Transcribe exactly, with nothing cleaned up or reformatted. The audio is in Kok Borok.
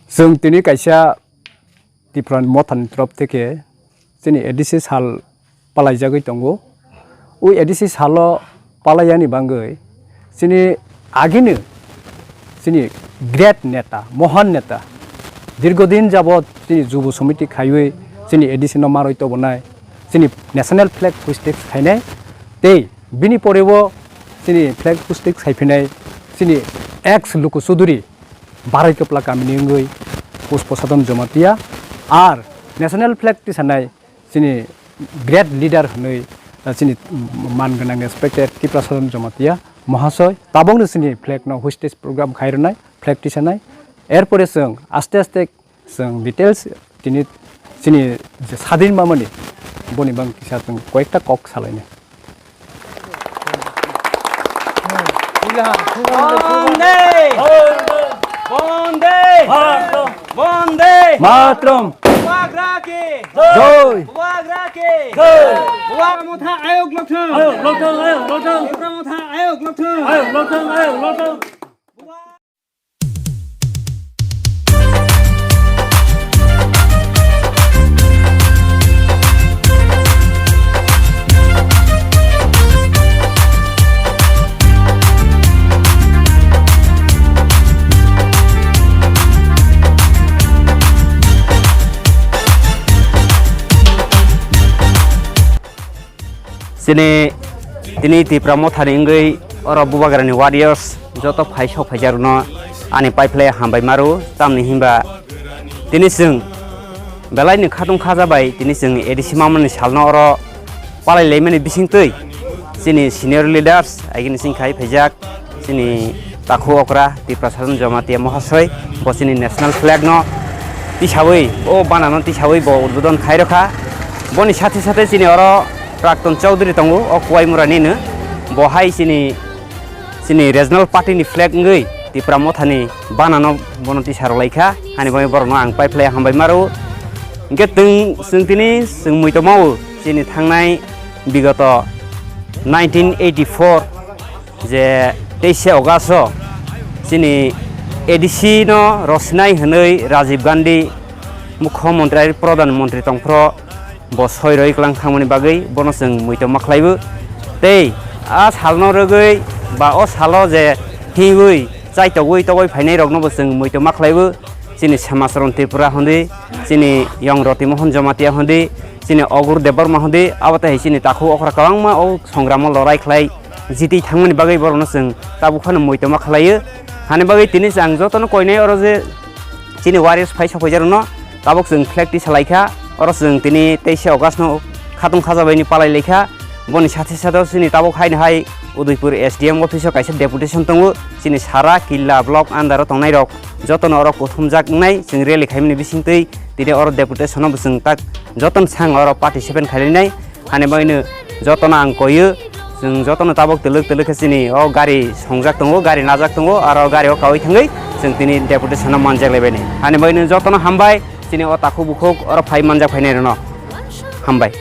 Chwng tini kaisa Tipra Mothani torop theke chini A D C sal palaijagwi tongo. O A D C salo palaiyani bagwi chini agini chini great neta, mohan neta, dirgodin jabot chini Jubo Samiti khaiwi chini A D C no maroi tobonai, chini national flag hoistek khainai, tei bini porebo chini flag hoistek khaiphinai chini ex Luku Chuduri Barai Kwpla kamini wngwi Pushpa Sadhan Jamatia, ar national flag tisanai chini great leader hwnwi, ah, chini man gwnang respected Tipra Sadhan Jamatia Mahasoi, tabokno chini flag no hoistek program khai rwnai, flag tisanai. Erpore chwng aste aste chwng details tini chini je sadin mamani boni bang kisa chwng koyekta kok salainai. Bande! Bande! Bande! Matram! Bubagra ki! Joi! Bubagra ki! Joi! Bubagra Motha ayok lokthang! Ayok lokthang, ayok lokthang! Bubagra Motha ayok lokthang! Ayok lokthang, ayok lokthang! Chini, tini Tipra Mothani wngwi oro Bubagrani warriors joto phai sok phaijarokno ani paiphlai hambai maru, tamni hinba tini chwng belaini khatung khaja bai tini chwng A D C mamani salno oro palai laimani bisingtwi chini senior leaders agini sing khai phaijak. Chini takhu okra Tipra Sadhan Jamatia Mohasoi, bo chini national flag no tisawi, o bana no tisawi bo udbodon khai rokha. Boni sathe sathe chini oro Prakton Chaudhary tongo, o Kuaimura nino. Bo hai chini, chini regional party ni flag wngwi Tipra Mothani bana no bono tisa rwlaikha. Hani bai borok no ang paiphlai hambai maro. Hingke tong chwng tini chwng muitomao o chini thangnai bigoto nineteen eighty-four je teise August o chini A D C no rwsinai hwnwi Rajiv Gandhi Mukhyamantri, Pradhan Mantri tongphro bo soi roi klang thangmani bagwi bono chwng muitom ma khlaibo. Tei a salno rwgwi ba o salo je hiwi chaitogwi togwi phainai rokno bo chwng muitom ma khlaibo. Chini Semacharan Tripura hondi, chini Yong Roti Mohon Jamatia hondi, chini Ogur Debbarma hondi, abo tei chini takhu okra kwbangma o songramo lorai khlai jiti thangmani bagwi borokno chwng tabuk phano muitom ma khlaio. Hani bagwi tini chwng jotono koinai oro je chini warriors phai sokphaijak rwno tabuk chwng flag tisa laikha, oro chwng tini teise August no khatung khajabaini palai laikha. Boni sathe sathe chini tabuk haino hai Udaipur S D M office o kaisa deputation tongo, chini sara Killa block under o tongnai rok jotono oro kuthumjak wngnai, chwng rally khaimani bisingtwi tini oro deputation no bo chwng tak jotono sang oro participant khailainai. Hani bagwino jotono ang koio, chwng jotono tabuk twlwk twlwk khe chini o gari songjak tongo, gari najak tongo, aro gari o kaui thangwi chwng tini deputation no manjak laibaini. Hani bagwino jotono hambai, chini o takhuk bukhuk oro phai manjak phainai rwno hambai.